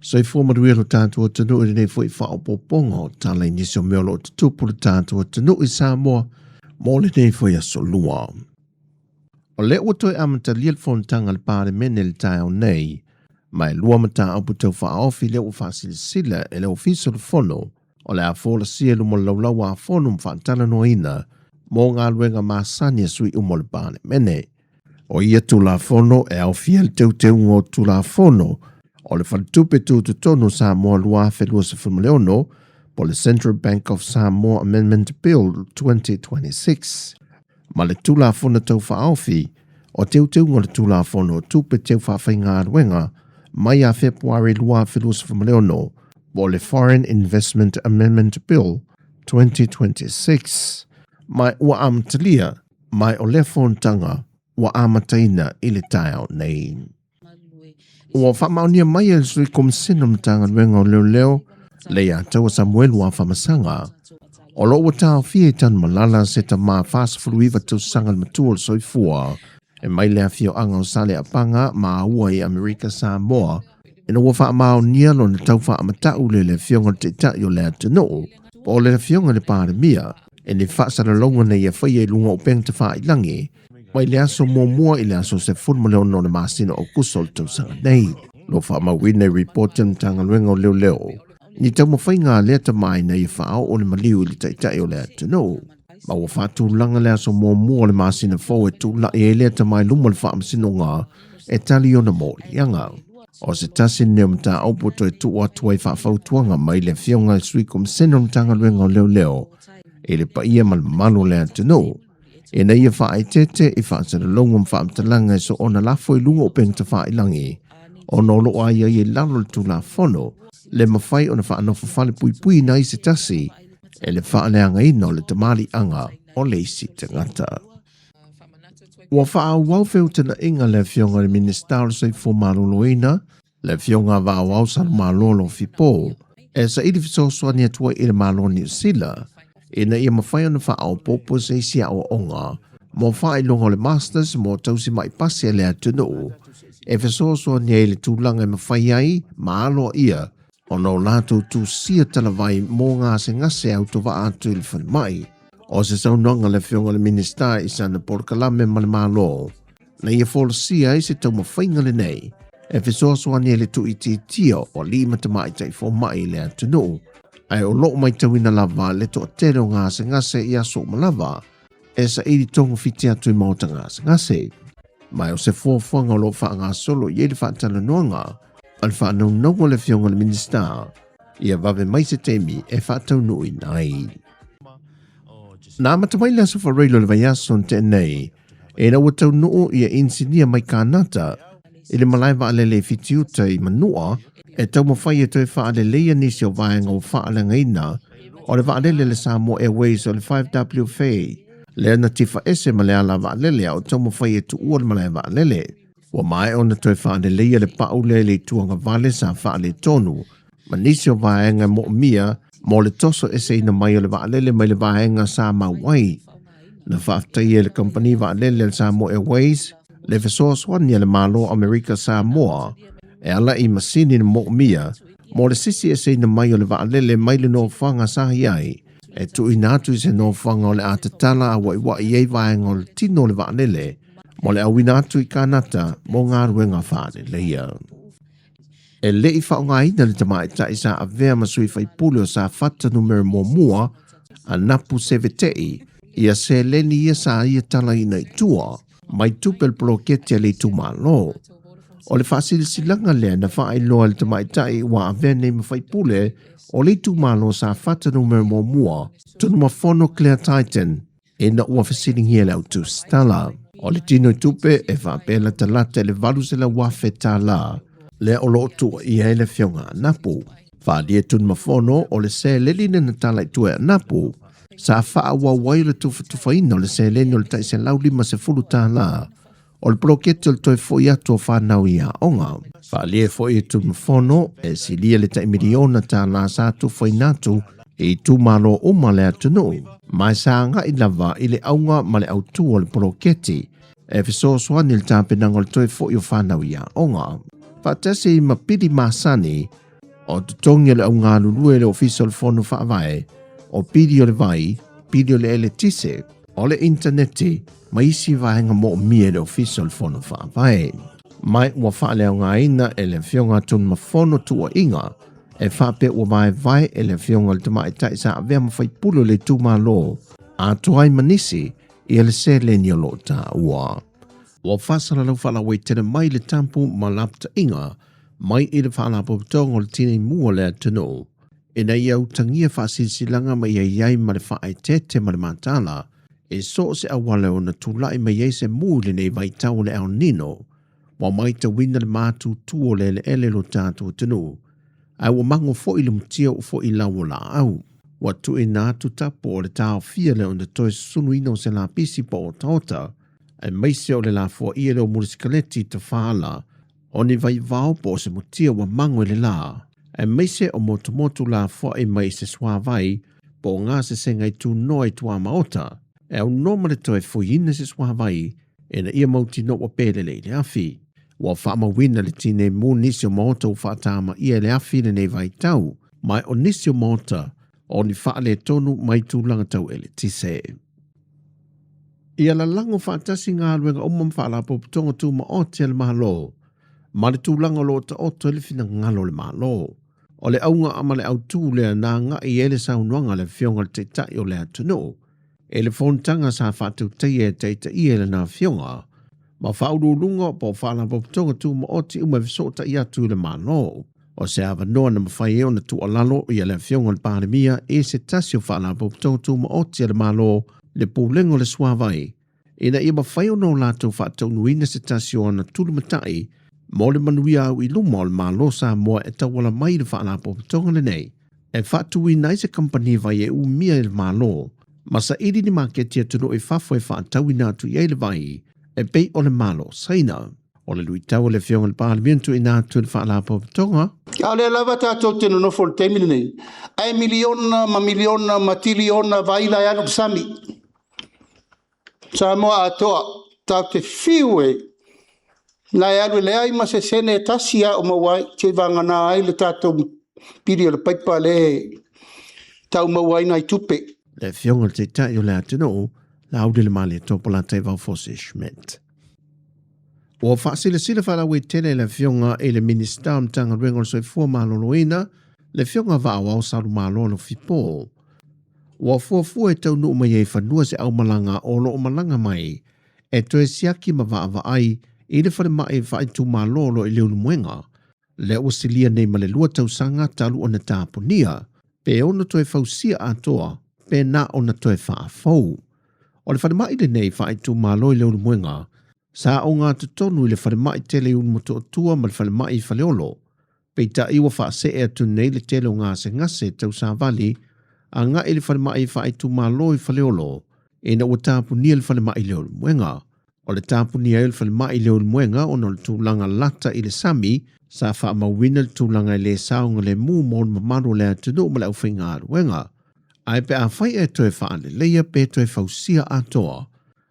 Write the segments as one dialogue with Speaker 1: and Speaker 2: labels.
Speaker 1: Soifua manuia lo tātou atunuu i lenei foi faaopoopoga o tala i nisi o mea o lo o tutupu le tātou atunuu i Samoa mo lenei foi aso lua. O lea ua toe amatalia le fonotaga a le Palemene i le taeao nei, ma e lua mataupu tau faaofi lea ua faasilasila e le Ofisa o le Fono o le a folasia i luma o le laulau a Fono ma faatalanoaina mo galuega masani a sui uma o le Palemene. O ia Tulafono e aofia le teuteuga o Tulafono o le Faletupe Tutotonu o Samoa 2026 po le Central Bank of Samoa Amendment Bill 2026 ma le Tulafono Tau Faaofi o Teuteuga o le Tulafono o Tupe Teu Faafaigaluega mai ia Fepuari 2026 po le Foreign Investment Amendment Bill 2026. Ma ua amatalia mai o lea fonotaga ua amataina i le taeao nei. Ua faamaonia mai e le Sui Komisina o le Matagaluega o Leoleo le Iataua Samuelu Afamasaga o lo o ua taofia i Tanumalala se tama 49 tausaga le matua o le soifua e mai le afioaga o Saleapaga ma Aua i Amerika Samoa ina ua faamaonia lona tau faamatau le le afioga o le Taitai o le atunuu po o le afioga i le Palemia e ni faasalalauga na ia faia i luga o upega tafailagi mai le aso muamua i le aso 16 o le masina o Aokuso o le tausaga nei. Lo faamauina i ripoti a le Matagaluega o Leoleo ni taumafaiga a lea tama ina ia faaoo le maliu i le Taitai o le atunuu. Ma ua faatulaga le aso muamua o le masina fou e tulai ai lea tama i luma o le faamasinoga e tali ona moliaga. O se tasi lenei o mataupu toe tuu atu ai faafautuaga mai le afioga i le Sui Komisena o le Matagaluega o Leoleo i le paia ma le mamalu o le atunuu ina ia faaeteete i faasalalauga ma faamatalaga e soona lafo i luga o upega tafailagi ona o lo o aiaia i lalo o le Tulafono le mafai ona faanofo fale puipuiina ai se tasi e le faaleagaina o le tamaliiaga o le isi tagata. Ua faaauau feutagaiga le afioga i le Minisita o le Soifua Maloloina, le afioga Vaoao Salumalolo Fipo, e saili fesoasoani atu ai i le Malo o Niu Sila ina ia mafai ona faaopoopo se isi aoaoga mo faailoga o le Masters mo tausima'i pasi a le atunuu e fesoasoani ai i le tulaga e mafai ai ma aloaia ona o latou tusia talavai mo gasegase autovaa atu i le falemai. O se saunoaga a le afioga i le Minisita i sana polokalame ma le Malo, na ia folasia ai se taumafaiga lenei e fesoasoani ai le tuuitiitia o alii ma tamaitai fomai i le atunuu, ae o lo o matauina lava le toatele o gasegase i aso uma lava e saili togafiti atu i maota gasegase. Ma o se fuafuaga o lo o faagasolo i ai le faatalanoaga a le faanaunauga o le afioga i le Minisita ia vave mai se taimi e faataunuuina ai. Na amata mai le aso Faraile o le vaiaso na tea nei, ina ua taunuu ia inisinia mai Kānata i le malae vaalele i Fitiuta i Manua e taumafai e toe faaleleia nisi o vaega ua faaleagaina o le vaalele a le Samoa Airways o le 5WFA lea na tifa ese ma le ala vaalele a o taumafai e tuua le malae vaalele. Ua maea ona toe faaleleia le pau lea i le itu agavale sa faaletonu ma nisi o vaega e moomia mo le toso eseina mai o le vaalele mai le vaega sa mau ai. Na faafetaia e le kamupani vaalele a le Samoa Airways le fesoasoani a le Malo o Amerika Samoa e ala i masini na moomia mo le sisi eseina mai o le vaalele mai le nofoaga sa i ai e tuuina atu i se nofoaga o le a tatala a waiwai ai vaega o le tino o le vaalele mo le auina atu i Kānata mo galuega faaleleia. E le i faaaogaina le tamaitai sa avea ma sui faipule o Safata numera muamua a Napu Sevetei ia seleni ia sa ia talaina i tua mai tupe o le poloketi a le itumalo. O le faasilasilaga lea na faailoa e le tamaitai ua avea nei ma faipule o le itumalo Safata numera muamua, Tunumafono Claire Titan, ina ua fesiligia le autusitala. O le tino i tupe e faapea latalata i le $800,000 lea o lo o tuuaia ai le afioga a Napu. Faaalia Tunumafono o le seleni na tala i tua e Anapu sa faaauau ai le tufatufaina o le seleni o le tai $150 o le poloketi o le toe foi atu o fanau i aoga. Faaalia foi e Tunumafono e silia le tai miliona tala sa tufaina atu i itumalo uma le atunuu, ma e sa agai lava i le auga ma le autū o le poloketi e fesoasoani i le tapenaga o le toe foi o fanau i aoga. Faatasi ma pili masani O totogi a le augalulue i le Ofisa o le Fono Faavae, o pili o le vai, pili o le eletise, o le initaneti ma isi vaega moomia e le Ofisa o le Fono Faavae. Ma ua faaleaogaina e le Afioga a Tunumafono tuuaiga e faapea ua vaevae e le Afioga i le Tamaitai sa avea ma faipule o le itumalo atoa ai ma nisi ia le seleni o lo o taua. Ua faasalalau faalauaitele mai le tapu ma lapataiga mai i le Faalapotopotoga o le Tinei Mu o le atunuu ina ia utagia faasilasilaga ma ia i ai ma le faaeteete ma le mataala i so o se auala e ono tulai mai ai se mu i lenei vaitau o le El Nino. Ua matauina le matutu o le eleele i lo tatou atunuu, ae ua mago foi le mutia ua foi i lau o laau. Ua tuuina atu tapu o le taofia lea ona toe susunuina o se lapisi po o otaota, aemaise o le lafoaia lea o mulisikaleti tafaala o ni vaivao po o se mutia ua mago i le lā, aemaise o motumotu lafoai mai i se suavai po o gasesega i tunoa i tuamaota, e aunoa ma le toe fuiina se suavai ina ia mautinoa ua pe lelei le afi. Ua faamauina le tinei mu nisi o maota ua faatamaia e le afi i lenei vaitau, ma o nisi o maota o ni faaletonu mai tulaga tau eletise. Ia lalago faatasi galuega uma ma faalapotopotoga tumaoti a le Malo ma le tulaga o lo o taoto ai le finagalo o le Malo. O le auga ma le autū lea na agai ai le saunoaga a le Afioga i le Taitai o le atunuu i le fonotaga sa faatautaia e taitaia i lana Afioga ma faauluuluga po o faalapotopotoga tumaoti uma e fesootai atu i le Malo. O se avanoa na mafai ai ona tuualalo ia le Afioga i le Palemia i se tasi o Faalapotopotoga Tumaoti a le Malo, le Pulega o le Suavai, ina ia mafai ona o latou faataunuuina se tasi o ana tulumatai mo le manuia au i luma o le Malo Samoa e tauala mai i le Faalapotopotoga lenei e faatuina ai se kamupani vai e umia e le Malo ma saili ni maketi atunuu i fafo e faatauina atu i ai le vai e pei o le Malo o Saina. O le luitau a le Afioga i le Palemia na tuuina atu i le Faalapotopotoga.
Speaker 2: A o lea lava tatou te nonofo i le taimi lenei, ae miliona ma miliona ma tiliona vaila e alu i le sami. Samoa atoa, tatou te fiu e na e alu e leai ma se sene e tasi a o maua ai, seivagana ai le tatou pili o le paipa lea e tau maua ai nai tupe.
Speaker 1: Le Afioga i le Taitai o le atunuu, Laaulialemalietoa Polataivao Fosi Schmidt. Ua faasilasila faalauaitele e le Afioga i le Minisita o Matagaluega o le Soifua Maloloina, le Afioga Vaaoao Salumalo Alofipo. Ua fuafua e taunuu mai ai i fanua se aumalaga o lo o malaga mai e toe siaki ma vaavaai i le falemai faaitumalo o lo o i Leulumoega, lea ua silia nei ma le 2 tausaga talu ona tapunia, pe ono toe fausia atoa pe na ona toe faafou. O le falemai lenei faaitumalo i Leulumoega, sa ogatotonu i le falemai tele i Ulumotootua ma le falemai i Faleolo, peitai ua faasee atu nei le tele o gasegase tausavali agai i le falemai faaitumalo i Faleolo ina ua tapunia le falemai i Leulumoega. O le tapunia ai o le falemai i Leulumoega ona o le tulaga lata i le sami, sa faamauina le tulaga e le saogalemu mo le mamalu o le atunuu ma le aufaigaluega. Ae pe afai e toe faaleleia pe toe fausia atoa,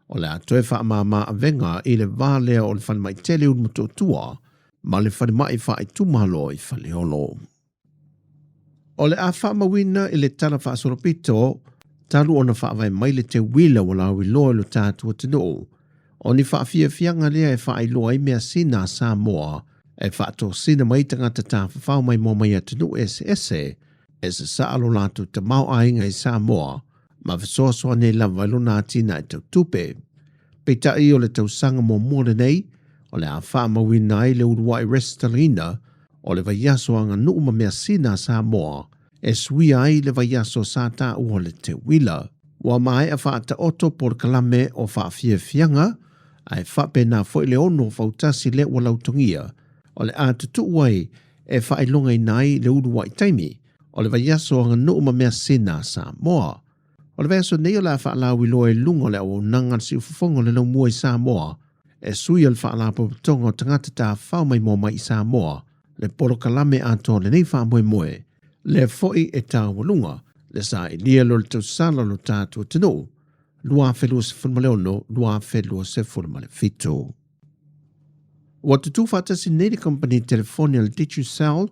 Speaker 1: o le a toe faamama avega i le va lea o le falemai tele i Ulumotootua ma le falemai faaitumalo i Faleolo. O le a faamauina i le Tala Faasolopito talu ona faavae mai le teuila ua lauiloa i lo tatou atunuu, o ni faafiafiaga lea e faailoa ai measina a Samoa e faatosina mai tagata tafafao maimoa mai atunuu eseese e sasaa lo latou tamaoaiga i Samoa ma fesoasoani ai lava i lona atinae tau tupe. Peitai o le tausaga muamua lenei o le a faamauina ai le uluai resitalaina o le vaiaso aganuu ma measina a Samoa e suia ai le vaiaso sa taua le teuila. Ua maea faataoto polokalame o faafiafiaga ae faapena foi le ono fautasi lea ua lautogia o le a tutuu ai e faailogaina ai le uluai taimi o le vaiaso aganuu ma measina a Samoa. O le vaiaso nei o le a faalauiloa i luga o le auaunaga a le Siufofoga o le Laumua i Samoa e suia le Faalapotopotoga o Tagata Tafafao Maimoa Mai i Samoa le polokalame atoa o lenei faamoemoe, lea foi e taualuga le sailia lea o le tausala o lo tatou atunuu 2026-2027. Ua tutū faatasi nei le kamupani telefoni a le Digicel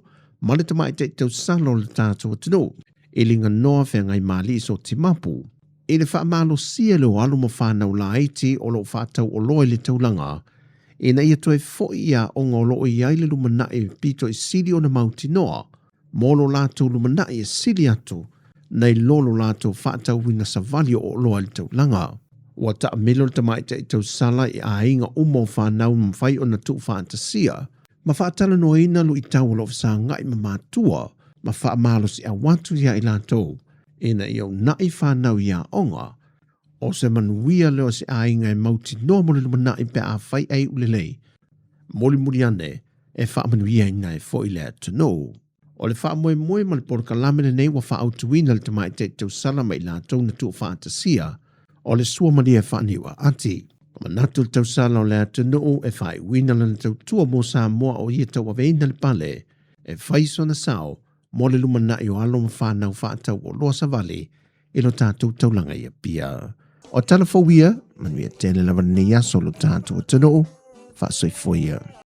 Speaker 1: ma le tamaitai tausala o le tatou atunuu i Liganoa Feagaimalii Sotimapu i le faamalosia lea o alo ma fanau laiti o lo o faatau oloa i le taulaga ina ia toe foi i aoga o lo o i ai le lumanai pito i sili ona mautinoa mo lo latou lumanai e sili atu nai lo lo latou faatauina savali o oloa i le taulaga. Ua taamilo le tamaitai tausala i aiga uma o fanau mafai ona tuufaatasia ma faatalanoaina luitau o lo o fesagai ma matua ma faamalosiau atu ia i latou ina ia uunai fanau i aoga. O se manuia lea o se aiga e mautinoa mo le lumanai pe afai ae iu lelei. Mulimuli ane e faamanuiaina ai foi le atunuu. O le faamoemoe ma le polokalame lenei ua faaautuina le tamaitai tausala ma i latou na tuufaatasia o le suamalie faaniua ati. Manatu le tausala o le atunuu e faaiuina lana tautua mo Samoa o ia tauaveina le pale e fai sona sao mo le lumanai o alo ma fanau faatau oloa savali i lo tatou taulaga i Apia. O tala fou ia, manuia tele lava lenei aso lo tatou atunuu, faasoifua ia.